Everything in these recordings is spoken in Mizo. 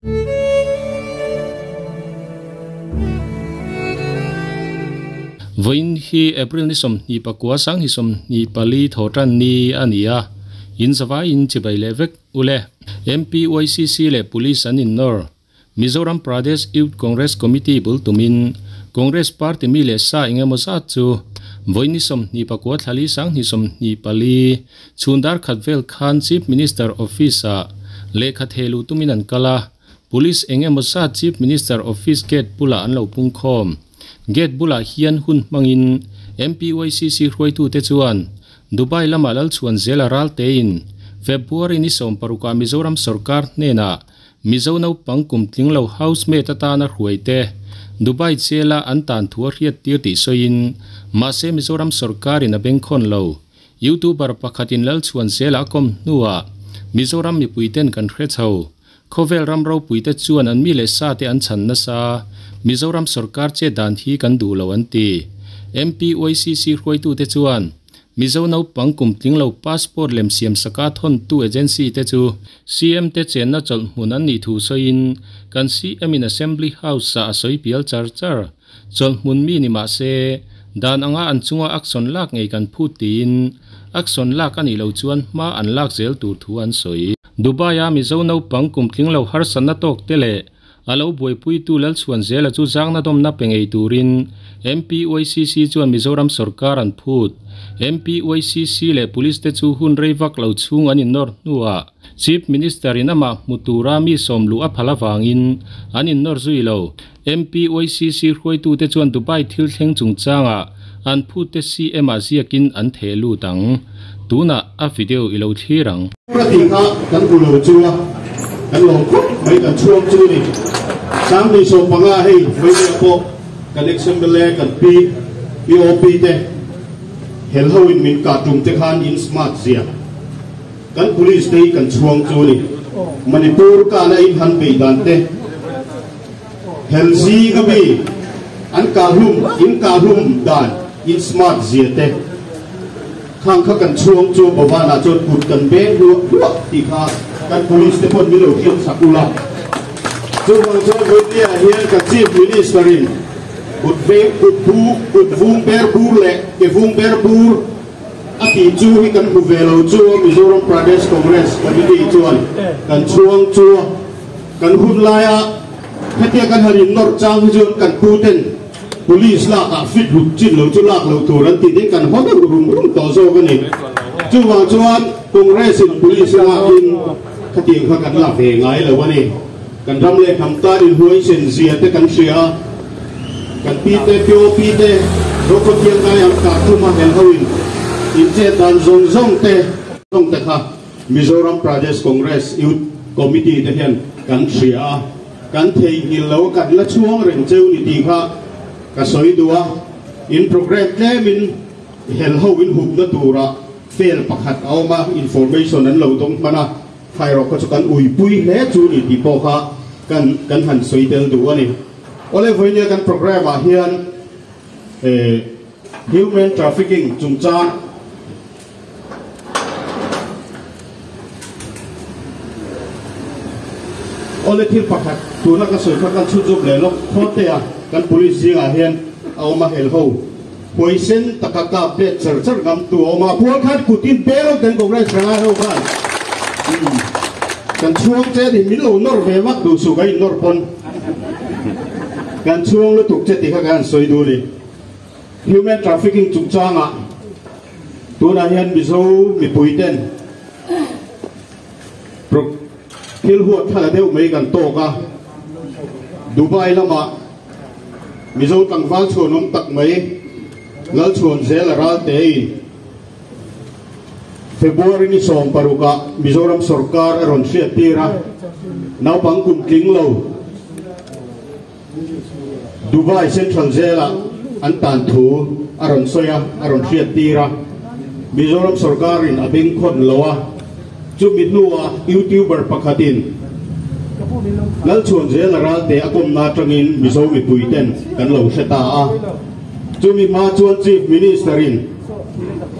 Vawiin hi April ni 29 2024 thawhtan ni a ni a, in zavaiin chibai leh vek u le. MPYCC leh Police an innawr. Mizoram Pradesh Youth Congress Committee bul tumin Congress Party mi leh sa engemaw zat chu vawiin ni 29 thla li 2024 chhun dar khat vel khan Chief Minister Office-ah lehkha theh luh tumin an kal a. Police eng emaw zat Chief Minister Office gate bulah an lo pung khawm. Gate bulah hian hun hmangin MPYCC hruaitute chuan Dubai lamah Lalchhuan Zela Raltein February ni 16 ah Mizoram sorkar hnenah Mizo naupang kum tling lo housemate atana hruaite Dubai jail-a an tan thu a hriat tir tih sawiin mahse Mizoram sorkarin a bengkhawn lo. Youtuber pakhatin Lalchhuan Zela a kawm hnuah Mizoram mipuiten kan hre chho. Khawvel ram ropuite chuan an mi leh sate an chhan nasa, Mizoram sorkar chet dan hi kan duh lo an ti. MPYCC hruaitute chuan Mizo naupang kum tling lo passport lem siam saka thawntu agency te chu CM te chenna chawlh hmun an nih thu sawiin kan CM in Assembly House ah a sawi pial char char. Chawlh hmun mi ni mah se dan anga an chunga action lak ngei kan phut tiin action lak a nih loh chuan hma an lak zel tur thu an sawi. Dubai-a Mizo naupang kum tling lo harsatna tawk te leh a lo buaipuitu Lalchhuan Zela chu zangna dawmna pe ngei turin MPYCC chuan Mizoram sorkar an phut. MPYCC leh Police te chu hun rei vak lo chhung an innawr hnuah Chief Minister in amah hmu tura mi sawm luh a phal avangin an innawr zui lo. MPYCC hruaitute chuan Dubai thil thleng chungchangah an phute CM-ah ziakin an theh lut ang. Tunah a video i lo thlir ang. Ka tih kha kan hmu lo chu a, kan lawm khawp mai kan chhuak chu ni. 2015 hei vawiin pawh kan ex-MLA kan pi POP te hel ho in min kah tum te khan in smart zia kan police te hi kan chhuang chu ni. Manipur kana in han bei dan te Hel zinga mi an kahhlum in kahhlum dan in smart zia te khang kha kan chhuang chu Bhavan ah chuan kut kan beng hluah hluah tih kha kan police te pawn min lo hriat sak ula. Chuvang chuan Vawinia ah hian kan Chief Minister in kut veng kut bu kut vung ber bur leh ke vung ber bur a tih chu hi kan hmu ve lo chu a Mizoram Pradesh Congress Committee chuan kan chhuang chu a. Kan hun laia hetia kan han innawrh chang hi chuan kan pu ten Police lakah fit ruk chin lo chu lak loh tur an tih te kan haw deuh rum rum tawh zawk a ni. Chuvang chuan Congress in Police lakin khatiang kha kan la ve ngai lo a ni. Kan ram leh hnam tan inhuaisen zia te kan hria a, kan pi te, POP te, Rawkhaw Thiangai ang kah tum a hel ho in inchet dan zawng zawng te zawng te kha Mizoram Pradesh Congress Youth Committee te hian kan hria a, kan theihnghilh lo a, kan la chhuang reng cheu ni tih kha ka sawi duh a. In programme tlemin hel ho in hupna tura fail pakhat a awm a, information an lo dawng hman a, khaerawh kha chu kan uipui hle chu ni tih pawh kha kan kan han sawi tel duh a ni. Awle vawinia kan programme ah hian Human Trafficking chungchang, Awle thil pakhat tuna ka sawi kha kan chhut zawm leh lawk khawt te a, kan police zingah hian a awm a hel ho huaisen taka kap let char char ngam tu a awm a, pual khan kutin pe lo ten Congress thalai ho khan kan chhuang che ni min lo nawr ve vak duh suh ka innawr pawn kan chhuang lutuk che tih kha ka han sawi duh a ni. Human trafficking chungchangah Tunah hian Mizo mipui ten thil huat thla deuh mai kan tawk a, Dubai lamah Mizo tlangval chhuanawm tak mai Lalchhuan Zela Raltein February ni 16 ah Mizoram sorkar a rawn hriat tir a, naupang kum tling lo Dubai Central Jail-ah an tan thu a rawn sawi a, a rawn hriat tir a. Mizoram sorkarin a bengkhawn lo a, chumi hnuah YouTuber pakhatin Lalchhuan Zela Ralte a kawmna atangin Mizo mipuiten kan lo hre ta a. Chumi hma chuan Chief Minister-in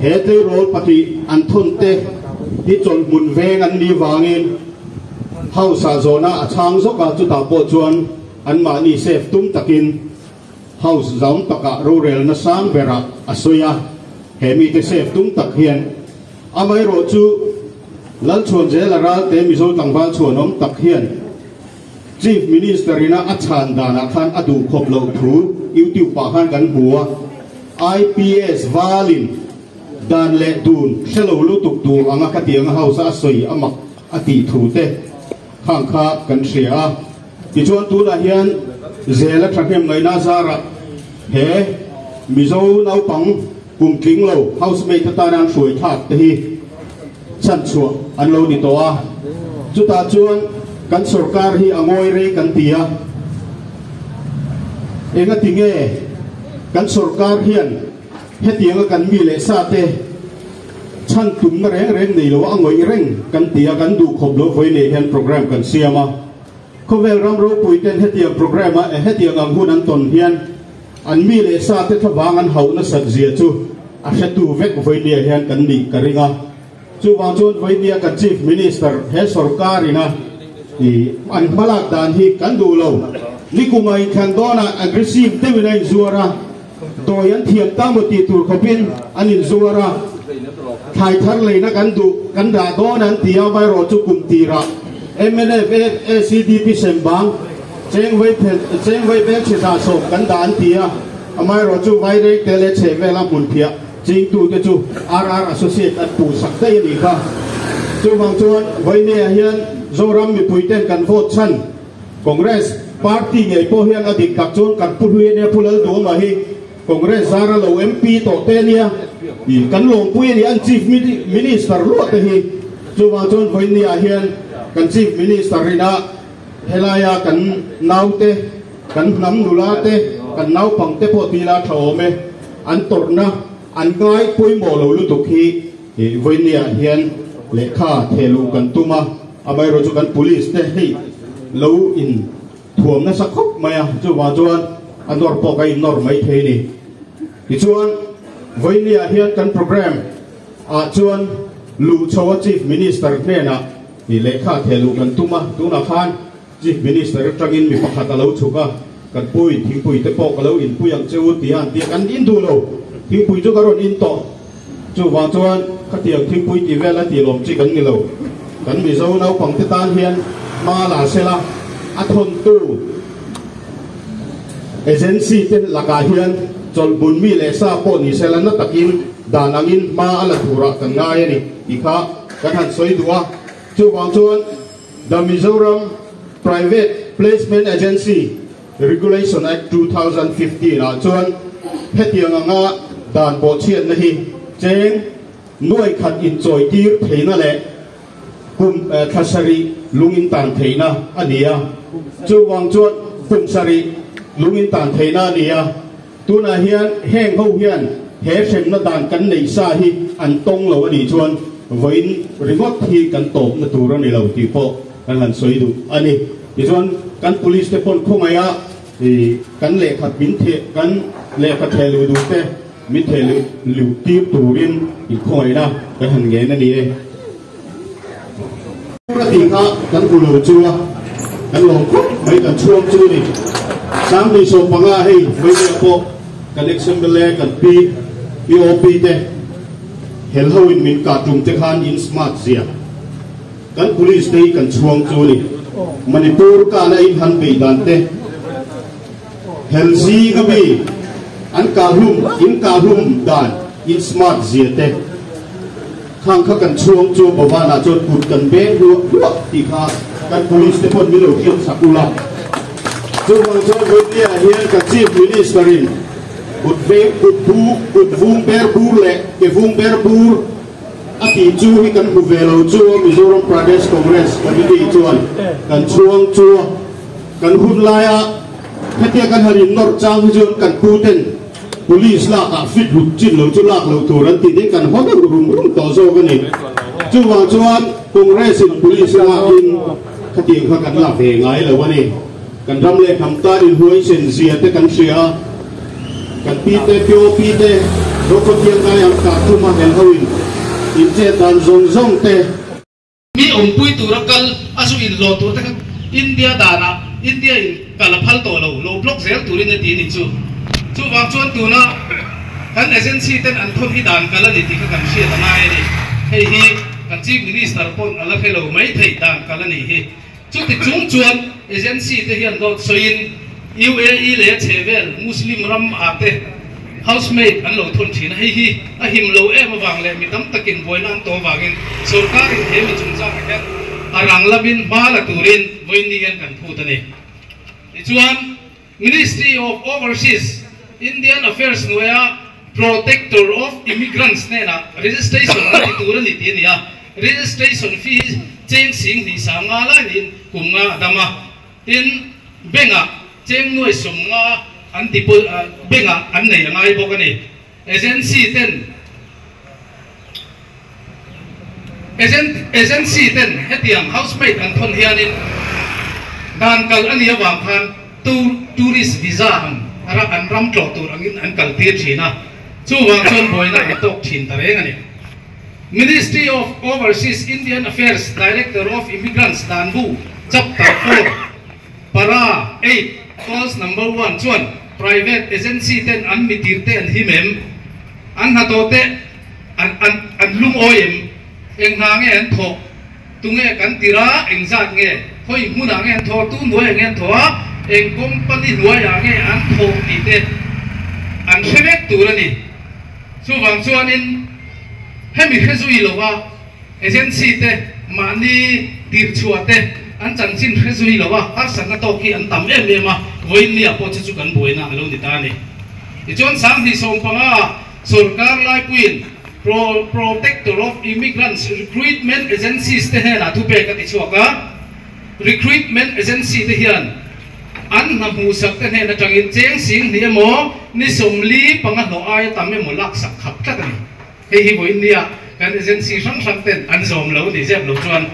he tleirawl pahnih an thawnte hi chawlhmun veng an nih vangin, House ah zawhna a chhang zawk a, chutah pawh chuan anmahni safe tum takin House zaum takah rorelna sang berah a sawi a, he mite safe tum tak hian amaherawhchu Lalchhuanzela Ralte Mizo tlangval chhuanawm tak hian Chief Minister ina a chhan danah khan a duh khawp loh thu YouTube ah khan kan hmu a, IPS valin dan leh dun hre lo lutuk tur anga khatianga House a sawi a mak a tih thu te khang kha kan hria a. Tichuan tunah hian zel a thahnem ngaihna zarah he Mizo naupang kum tling lo housemate atana an hruai thlak te hi chhanchhuah an lo ni tawh a. Chutah chuan kan sorkar hi a ngawi rei kan ti a, engati nge kan sorkar hian hetianga kan mi leh sa te chhan tumna reng reng nei lo a ngawih reng kan ti a, kan duh khawp lo vawi nei hian program kan siam a. Khawvel ram ropui ten hetiang program a hetiang ang hun an tawn hian an mi leh sa te thlavang an hauh nasat zia chu a hretu vek vawinia hian kan nih ka ring a. Chuvang chuan vawinia kan Chief Minister he sorkar ina an hmalak dan hi kan duh lo. Nikum a inthlan dawnah aggressive deuhin a inzuar a, dawi an thiam ta maw tih tur khawpin an inzuar a, thlai thar leina kan duh kan dah dawn an ti a, amaherawh chu kum tirah mnf ACDP sem bang cheng vai bel chhe 110 kan dah an ti a, amaherawh chu vaireng te leh chheh vela hmun phiah chingtute chu RR Associate an puh sak daih a nih kha. Chuvang chuan Vawinia hian Zoram mipuiten kan vote chhan Congress party ngei pawh hian a dik tak chuan kan pu hlui ania Pu Lalduama hi Congress zara lo MP tawh te ania kan lawmpui a ni an Chief Minister luah te hi. Chuvang chuan Vawinia hian kan Chief Minister ina helaia kan naute kan hnam nula te kan naupang te pawh tila tha awm e an tawrhna an ngai pawimawh lo lutuk hi Vawinia hian lehkha thehluh kan tum a, amaherawhchu chu kan police te hei lo in thuam nasa khawp mai a, chuvang chuan a nawr pawh ka in nawr mai thei ni. Tichuan Vawinia hian kan program ah chuan luh chho a Chief Minister hnenah lehkha thehluh kan tum a, tunah khan Chief Minister atangin mi pakhat a lo chhuk a, kan pui thingpui te pawh ka lo inpui ang che u ti a an ti a, kan in duh lo, thingpui chu ka rawn in tawh. Chuvang chuan khatiang thingpui tih vel a tih lawm chi kan ni lo. Kan Mizo naupang te tan hian hma la sela a thawntu agency te lakah hian chawlhbun mi leh sa pawh ni sela na takin dan angin hma a la turah kan ngai a ni tih kha kan han sawi duh a. Chuvang chuan The Mizoram Private Placement Agency Regulation Act 2015 ah chuan hetiang anga dan bawhchhiatna hi cheng nuai khat inchawi tir theihna leh kum thla sarih lung in tan theihna a ni a. Chuvang chuan kum sarih lung in tan theihna a ni a. Tunah hian heng ho hian he hremna dan kan nei sa hi an tawng lo a nih chuan vawiin ringawt hi kan tawpna tur a ni lo tih pawh kan han sawi duh a ni. Tichuan kan police te pawn khawngaih a kan lehkha min theh kan lehkha theh luh duh te min theh luh tir turin inkhawngaihna kan han ngen a ni e. A tih kha kan hmu lo chu a, kan lawm khawp mai kan chhuang chu ni. 2015 hei vawinia pawh kan ex-MLA kan pi POP te hel ho in min kah tum te khan in smart zia kan police te hi kan chhuang chu ni. Manipur kana in han bei dan te hel zinga mi an kah hlum in kah hlum dan in smart zia te. Khang kha kan chhuang chu Bhavan ah chuan kut kan beng hluah hluah tih kha kan police te pawn min lo hriat sak ula. Chuvang chuan Vawinia hian kan Chief Minister in kut veng kut bu kut vung ber bur leh ke vung ber bur a tih chu hi kan hmu ve lo chu a Mizoram Pradesh Congress Committee chuan kan chhuang chu a kan hun laia hetia kan han in nawrh chang hi chuan kan pu ten Police lakah fit ruk chin lo chu lak loh tur an ti dei kan haw deuh rum rum tawh zawk a ni. Chuvang chuan Congress in Police lakin khatiang kha kan la ve ngai lo a ni. Kan ram leh hnam tan inhuaisen zia te kan hria a, kan pi te, POP te, Rawkhaw Thiangai ang kah tum a hel ho in inchet dan zawng zawng te, Mi awmpui tura kal a zu inhlawh tur te kha India danah India in kal a phal tawh lo, lo block zel turin a ti a nih chu. Chuvang chuan tuna kan agency ten an thawn hi dan kal a ni tih kha kan hriat a ngai a ni. Hei hi kan Chief Minister pawn a la hre lo mai thei dan kal a nih hi. Chuti chung chuan agency te hian dawt sawiin UAE leh chhehvel Muslim ram ah te housemaid an lo thawn thin a, hei hi a him lo em avang leh mi tam takin buaina an tawh avangin sorkarin he mi chungchangah hian a rang lamin hma la turin vawiin ni hian kan phut a ni. Tichuan Ministry of Overseas Indian Affairs hnuaia Protector of Immigrants hnenah registration an ti tur a ni tih a ni a, registration fee hi cheng sing hnih sang nga lai niin kum nga a dam a, tin bank-ah cheng nuai sawm nga an ti bank-ah an nei a ngai bawk a ni. Agency ten Agency ten hetiang housemaid an thawn hianin dan kal a nih avang khan tourist visa ang an ram tlawh tur angin an kal tir thin a, chuvang chuan buaina an tawk thin ta reng a ni. Ministry of Overseas Indian Affairs Director of Immigrants Danbu Chapter 4 Para 8 Clause Number 1 chuan private agency ten an mitir te an him em? An hnathawh te an an an lungawi em? Eng hna nge an thawh? Tunge kan tir a? Eng zat nge? Khawi hmunah nge an thawh? Tu hnuaiah nge an thawh a? Eng company hnuaiah nge an thawh tih te an hre vek tur a ni. Chuvang chuanin hemi hre zui lo a agency te mahni tirh chhuah te an chanchin hre zui lo a harsatna tawk hi an tam em em a, vawiin nia pawh chu chu kan buaina a lo ni ta a ni. Tichuan 2015 sawrkar laipuiin Pro Protector of Immigrants Recruitment Agencies te hnenah thupek a ti chhuak a, Recruitment Agency te hian an hna hmuhsak te hnen atangin cheng sing hnih emaw ni 45 hlawh aia tam emaw laksak khap tlat a ni. Hei hi vawiin nia kan agency hrang hrang ten an zawm lo ni zep lo chuan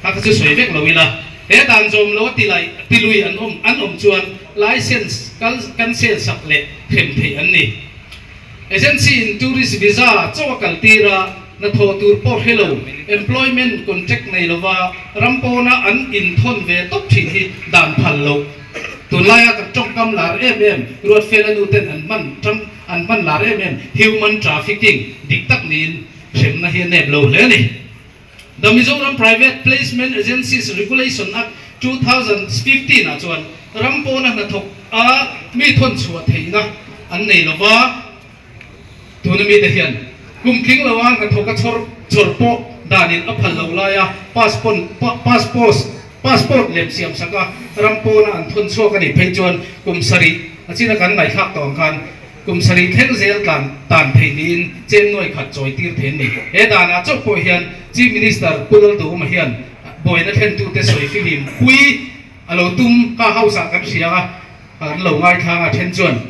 kha kha chu sawi vek lo ila, he dan zawm lo a ti lai ti lui an awm an awm chuan license kal cancel sak leh hrem theih an ni. Agency in tourist visa chaw a kal tir a, hnathawh tur pawh hre lo, employment contract nei lova ram pawna an inthawn ve tawp thin hi dan phal loh. Tunlaia kan tawngkam lar em em Ruatfela nu ten an hman tang an hman lar em em human trafficking dik tak niin hremna hi a nep lo hle a ni. The Mizoram Private Placement Agencies Regulation Act 2015 ah chuan ram pawna hnathawk a mi thawn chhuah theihna an nei lo va, tuna mite hian kum tling lo a hnathawk a chhawr chhawr pawh danin a phal lo laia passport passport passport lem siam sak a ram pawna an thawn chhuak a nih phei chuan kum sarih a china kan ngaihthlak tawh ang khan Kum sarih thleng zel tlan tan theih niin cheng nuai khat chawi tir thei an ni. He danah chauh pawh hian Chief Minister Pu Lalduhuma hian buaina thlentute sawi fihlim pui a lo tum ka house ah kan hria a, an lo ngaithlang a then chuan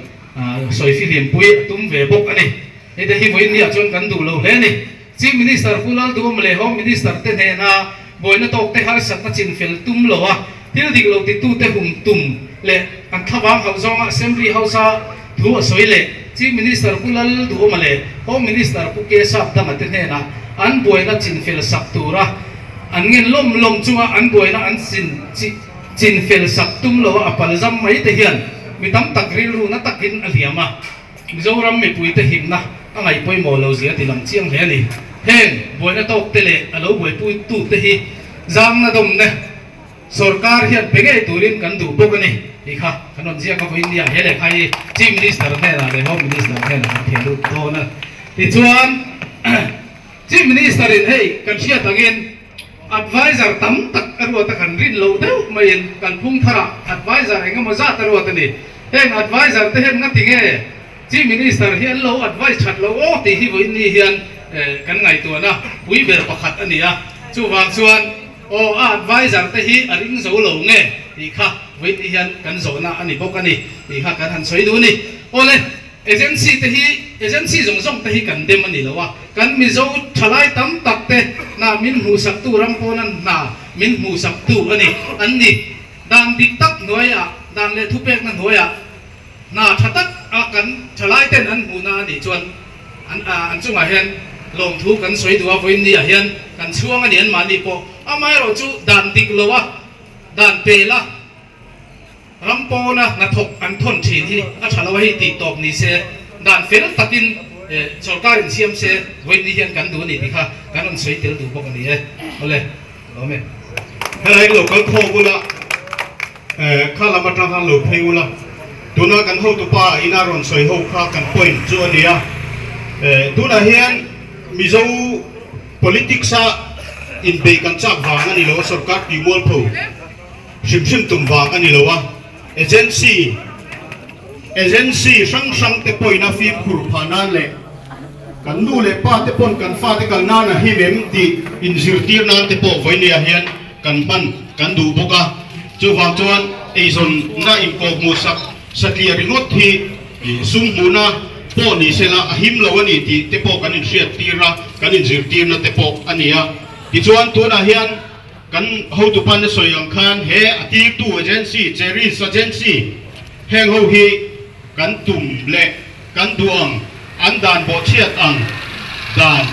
sawi fihlim pui a tum ve bawk a ni. Hei te hi vawiin niah chuan kan duh lo hle a ni. Chief Minister Pu Lalduhuma leh Home Minister te hnena buaina tawkte harsatna chinfel tum lo a, thil dik lo titute hum tum leh an thlavang hauh zawnga Assembly House-a thu a sawi leh Chief Minister Pu Lalduhoma leh Home Minister Pu K Sapdanga te hnenah an buaina chinfel sak tura an ngen lawm lawm chunga an buaina an chinfel sak tum loa a palzam mai te hian mi tam tak rilru na takin a hliam a. Mizoram mipuite himna a ngaih pawimawh lo zia ti lang chiang hle a ni. Heng buaina tawk te leh a lo buaipuitu te hi zangna dawmna sorkar hian pe ngei turin kan duh bawk a ni tih kha kan rawn ziak a vawiin nia he lehkha hi Chief Minister hnenah leh Home Minister hnenah kan thian lut dawn a. Tichuan Chief Minister in hei kan hriat angin Adviser tam tak a ruat a kan rin loh deuh maiin kan phung tharah adviser eng emaw zat a ruat a ni. Heng adviser te hian ngati nge Chief Minister hi an lo advise that lo aw tih hi vawiin ni hian kan ngaihtuahna pui ber pakhat a ni a. Chuvang chuan aw a adviser te hi a ring zo lo nge tih kha vawiin ni hian kan zawhna a ni bawk a ni tih kha kan han sawi duh a ni. Awle. Agency te hi, agency zawng zawng te hi kan dem a ni lo a, kan Mizo thalai tam tak te hna min hmuhsaktu ram pawn an hna min hmuhsaktu a ni, an ni. Dan dik tak hnuaiah, dan leh thupekna hnuaiah hna tha tak a kan thalai ten an hmuhna a nih chuan an an chungah hian Lawm thu kan sawi duh a vawiin ni ah hian kan chhuang a ni an mahni pawh. Amaherawh chu dan dik lo a, dan pel a, ram pawna hnathawk an thawn thin hi a tha lo a hei tih tawp ni se, dan fel takin sorkar in siam se vawiin ni hian kan duh a ni tih kha kan rawn sawi tel duh bawk a ni e. Awle, lawm e. Helai lo kal khawk ula, kha lam atang khan lo phei ula, tuna kan hotupa ina rawn sawi ho kha kan point chu a ni a. Tunah hian Mizo politics a inbeih kan chak vang a ni lo a, sorkar tih mualpho hrim hrim tum vang a ni lo a, agency agency hrang hrang te pawhin a fimkhur phah nan leh kan nu leh pa te pawn kan fate kal nan a him em tih inzirtir nan te pawh vawinia hian kan hman kan duh bawk a, chuvang chuan eizawnna inkawhhmuh sak satliah ringawt hi sum hmuhna pawh ni sela a him lo a ni tih te pawh kan inhriattir a, kan inzirtirna te pawh a ni a. Tichuan tunah hian kan hotupa na sawi ang khan he a tirtu agency, Cheris Agency, heng ho hi kan tum leh kan duh ang, an dan bawhchhiat ang dan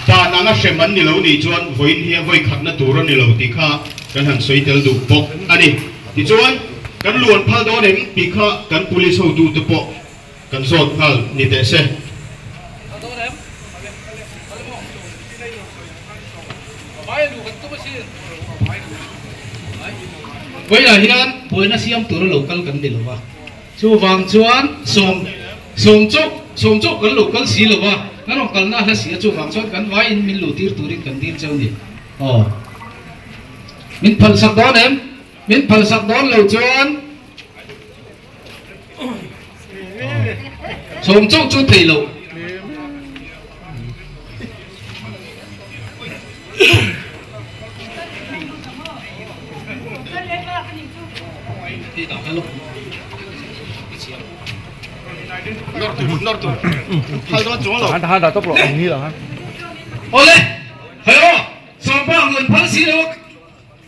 dan anga hrem an ni lo nih chuan vawiin hi a vawi khatna tur a ni lo tih kha kan han sawi tel duh bawk a ni. Tichuan kan luan phal dawn em tih kha kan police hotute pawh kan zawt nghal ni teh se. Vawilah hian buaina siam tura lo kal kan ni lo va, chuvang chuan sawm sawm chauh sawm chauh kan lo kal si lo va, kan rawn kalna a hla si a, chuvang chuan kan vaiin min luh tir turin kan dil cheu ni. Aw. Min phalsak dawn em? Min phalsak dawn lo chuan. Sawm chauh chu thei lo. Awle, hello, sawmpa ang phal si lo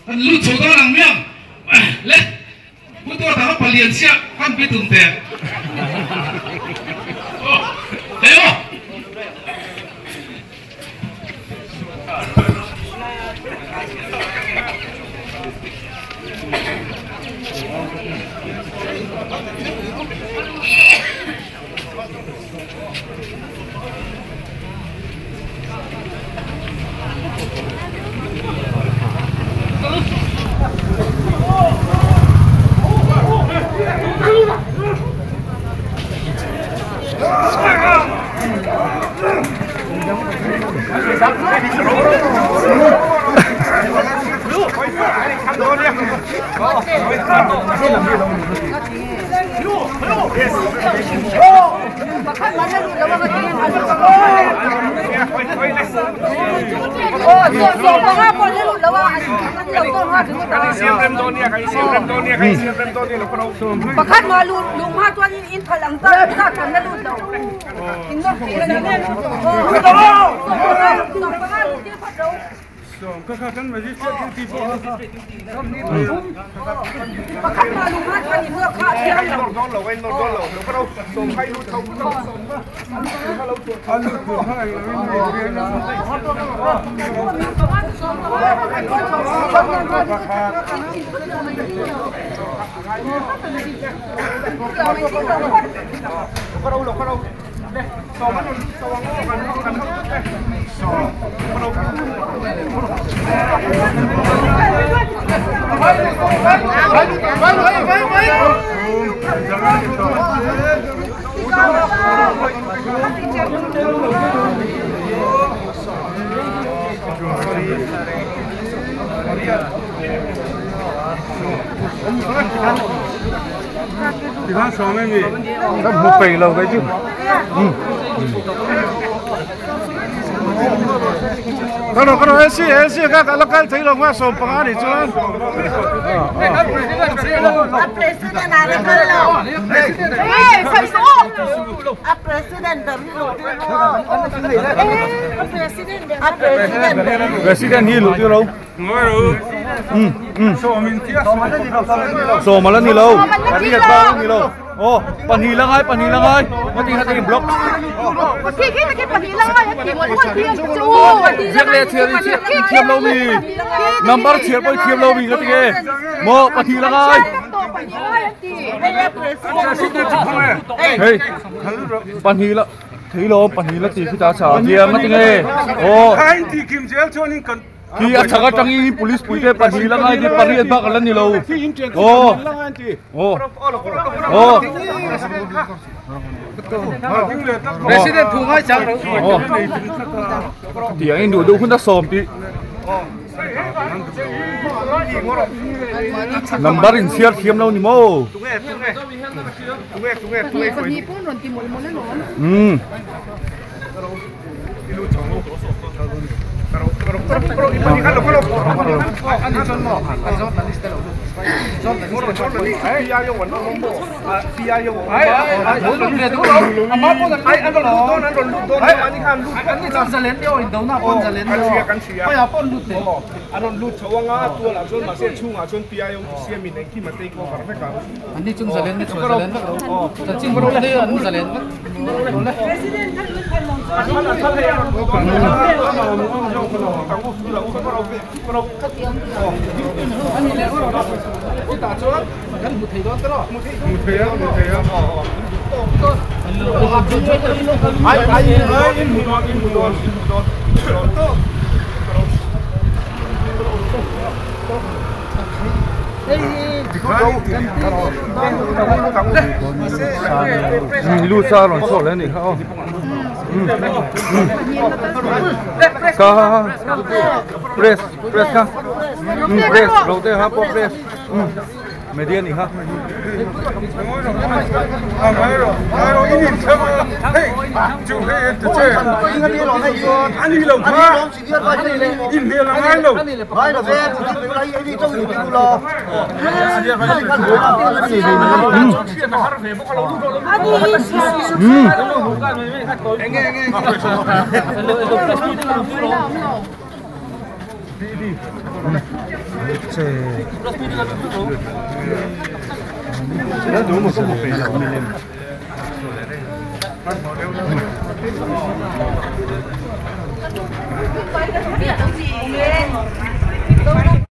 an lut chho dawn ang miang le. Pu Dawt a palian chiah kan bi tum teh. Hei aw. Pakhat ma lu lu ma chuan in in phal ang ta ta kan na lut lo in nok pakhat ma lu ma chuan in nok kha thiang President hi lu tiêu đâu? Ừ, ừ. Sổ mà lên đi lâu. Sổ mà lên đi lâu. Oh, pahnih la ngai, pahnih la ngai. Ngati ngati in block. Khi khi khi pahnih la ngai a ti mual mual khi ang chu. Ziak leh chhiar i thiam lo mi. Number chhiar pawh i thiam lo mi ngati nge. Maw pahnih la ngai. Hei, pahnih la thei lo pahnih la ti khi ta chha thiam ngati nge. Oh. Khi a chhak atangin police puite pahnih la ngai ti pariat bak ala ni lo. Aw. Aw. Aw. President thu ngai chang ro. Aw. Tiang in duh duh hun a sawm ti. Number in chhiar thiam lo ni maw? Um. Lu sa rawn chhuak leh a nih kha aw. Ka press press kha press lo te ha pawh press media nih kha.